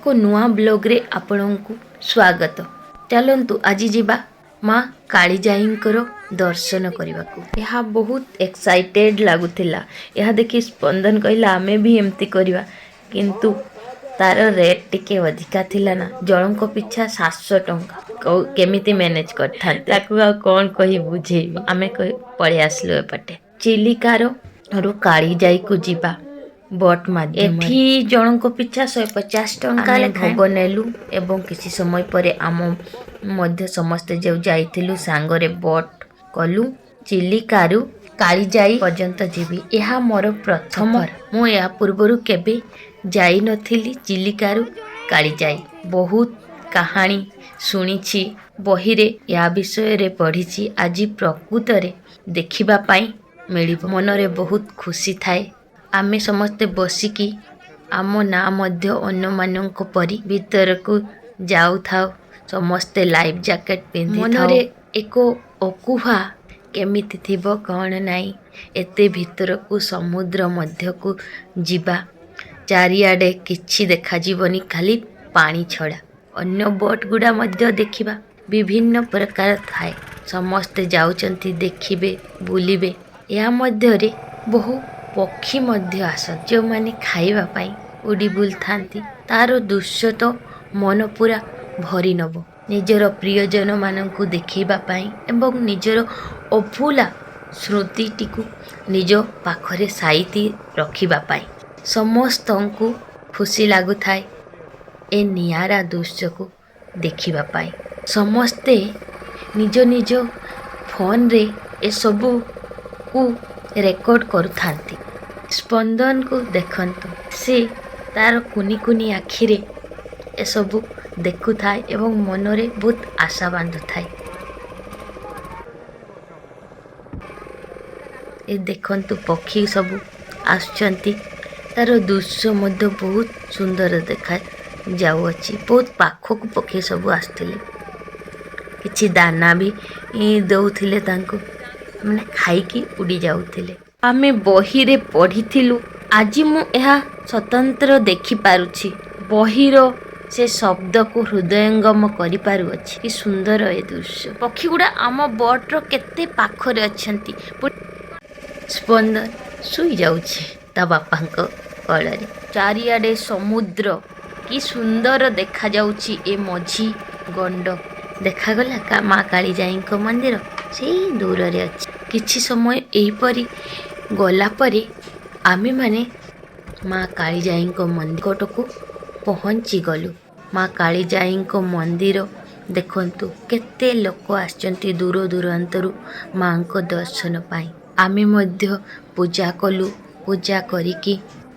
ଏକ ନୂଆ ବ୍ଲଗ୍ରେ ଆପଣଙ୍କୁ ସ୍ୱାଗତ। ଚାଲନ୍ତୁ ଆଜି ଯିବା ମା କାଳିଜାଇଙ୍କର ଦର୍ଶନ କରିବାକୁ। ଏହା ବହୁତ ଏକ୍ସାଇଟେଡ୍ ଲାଗୁଥିଲା। ଏହା ଦେଖି ସ୍ପନ୍ଦନ କହିଲା, ଆମେ ବି ଏମିତି କରିବା। କିନ୍ତୁ ତାର ରେଟ୍ ଟିକେ ଅଧିକା ଥିଲା ନା, ଜଣଙ୍କ ପିଛା 700 ଟଙ୍କା। କେମିତି ମ୍ୟାନେଜ୍ କରିଥାନ୍ତେ ତାକୁ ଆଉ କ'ଣ କହି ବୁଝେଇବି। ଆମେ ପଳେଇ ଆସିଲୁ ଏପଟେ। ଚିଲିକାର ରୁ କାଳିଜାଇକୁ ଯିବା ବୋଟ୍ ମାଧ୍ୟମରେ। ଏଠି ଜଣଙ୍କ ପିଛା 150 ଟଙ୍କା ଆମେ ଲେଖାଏଁ। ଭୋଗ ନେଲୁ ଏବଂ କିଛି ସମୟ ପରେ ଆମ ମଧ୍ୟ ସମସ୍ତେ ଯେଉଁ ଯାଇଥିଲୁ ସାଙ୍ଗରେ ବୋଟ୍ କଲୁ, ଚିଲିକାରୁ କାଳିଜାଇ ପର୍ଯ୍ୟନ୍ତ ଯିବି। ଏହା ମୋର ପ୍ରଥମ, ମୁଁ ଏହା ପୂର୍ବରୁ କେବେ ଯାଇନଥିଲି ଚିଲିକାରୁ କାଳିଜାଇ। ବହୁତ କାହାଣୀ ଶୁଣିଛି, ବହିରେ ୟା ବିଷୟରେ ପଢ଼ିଛି। ଆଜି ପ୍ରକୃତରେ ଦେଖିବା ପାଇଁ ମିଳିବ, ମନରେ ବହୁତ ଖୁସି ଥାଏ। ଆମେ ସମସ୍ତେ ବସିକି ଆମ ନାଁ ମଧ୍ୟ ଅନ୍ୟମାନଙ୍କ ପରି ଭିତରକୁ ଯାଉଥାଉ। ସମସ୍ତେ ଲାଇଫ୍ ଜ୍ୟାକେଟ୍ ପିନ୍ଧି, ମନରେ ଏକ ଅକୁହା କେମିତି ଥିବ କ'ଣ ନାହିଁ। ଏତେ ଭିତରକୁ ସମୁଦ୍ର ମଧ୍ୟକୁ ଯିବା, ଚାରିଆଡ଼େ କିଛି ଦେଖାଯିବନି ଖାଲି ପାଣି ଛଡ଼ା। ଅନ୍ୟ ବୋଟ୍ ଗୁଡ଼ା ମଧ୍ୟ ଦେଖିବା ବିଭିନ୍ନ ପ୍ରକାର ଥାଏ। ସମସ୍ତେ ଯାଉଛନ୍ତି, ଦେଖିବେ, ବୁଲିବେ। ଏହା ମଧ୍ୟରେ ବହୁ ପକ୍ଷୀ ମଧ୍ୟ ଆସନ୍ତି, ଯେଉଁମାନେ ଖାଇବା ପାଇଁ ଉଡ଼ି ବୁଲୁଥାନ୍ତି। ତାର ଦୃଶ୍ୟ ତ ମନ ପୁରା ଭରି ନେବ। ନିଜର ପ୍ରିୟଜନମାନଙ୍କୁ ଦେଖେଇବା ପାଇଁ ଏବଂ ନିଜର ଅଭୁଲା ସ୍ମୃତିଟିକୁ ନିଜ ପାଖରେ ସାଇତି ରଖିବା ପାଇଁ ସମସ୍ତଙ୍କୁ ଖୁସି ଲାଗୁଥାଏ ଏ ନିଆରା ଦୃଶ୍ୟକୁ ଦେଖିବା ପାଇଁ। ସମସ୍ତେ ନିଜ ନିଜ ଫୋନରେ ଏସବୁକୁ ରେକର୍ଡ଼ କରୁଥାନ୍ତି। ସ୍ପନ୍ଦନକୁ ଦେଖନ୍ତୁ, ସେ ତାର କୁନି କୁନି ଆଖିରେ ଏସବୁ ଦେଖୁଥାଏ ଏବଂ ମନରେ ବହୁତ ଆଶା ବାନ୍ଧୁଥାଏ। ଏ ଦେଖନ୍ତୁ, ପକ୍ଷୀ ସବୁ ଆସୁଛନ୍ତି। ତାର ଦୃଶ୍ୟ ମଧ୍ୟ ବହୁତ ସୁନ୍ଦର ଦେଖା ଯାଉଅଛି। ବହୁତ ପାଖକୁ ପକ୍ଷୀ ସବୁ ଆସୁଥିଲେ। କିଛି ଦାନା ବି ଦଉଥିଲେ ତାଙ୍କୁ, ମାନେ ଖାଇକି ଉଡ଼ି ଯାଉଥିଲେ। ଆମେ ବହିରେ ପଢ଼ିଥିଲୁ, ଆଜି ମୁଁ ଏହା ସ୍ୱତନ୍ତ୍ର ଦେଖିପାରୁଛି। ବହିର ସେ ଶବ୍ଦକୁ ହୃଦୟଙ୍ଗମ କରିପାରୁଅଛି। କି ସୁନ୍ଦର ଏ ଦୃଶ୍ୟ! ପକ୍ଷୀ ଗୁଡ଼ା ଆମ ବୋଟ୍ର କେତେ ପାଖରେ ଅଛନ୍ତି। ସ୍ପନ୍ଦନ ଶୋଇଯାଉଛି ତା ବାପାଙ୍କ କୋଳରେ। ଚାରିଆଡ଼େ ସମୁଦ୍ର, କି ସୁନ୍ଦର ଦେଖାଯାଉଛି। ଏ ମଝି ଗଣ୍ଡ ଦେଖାଗଲା ମା କାଳିଜାଇଙ୍କ ମନ୍ଦିର ସେଇ ଦୂରରେ ଅଛି। କିଛି ସମୟ ଏହିପରି ଗଲା ପରେ ଆମେମାନେ ମା କାଳିଜାଇଙ୍କ ନିକଟକୁ ପହଞ୍ଚିଗଲୁ। ମା କାଳିଜାଇଙ୍କ ମନ୍ଦିର ଦେଖନ୍ତୁ, କେତେ ଲୋକ ଆସିଛନ୍ତି ଦୂର ଦୂରାନ୍ତରୁ ମାଙ୍କ ଦର୍ଶନ ପାଇଁ। ଆମେ ମଧ୍ୟ ପୂଜା କଲୁ। ପୂଜା କରିକି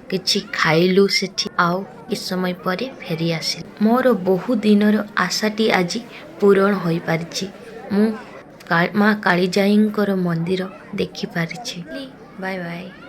କିଛି ଖାଇଲୁ ସେଠି, ଆଉ କିଛି ସମୟ ପରେ ଫେରି ଆସିଲୁ। ମୋର ବହୁ ଦିନର ଆଶାଟି ଆଜି ପୂରଣ ହୋଇପାରିଛି। ମୁଁ ମା କାଳିଜାଇଙ୍କର ମନ୍ଦିର ଦେଖିପାରିଛି। Bye bye.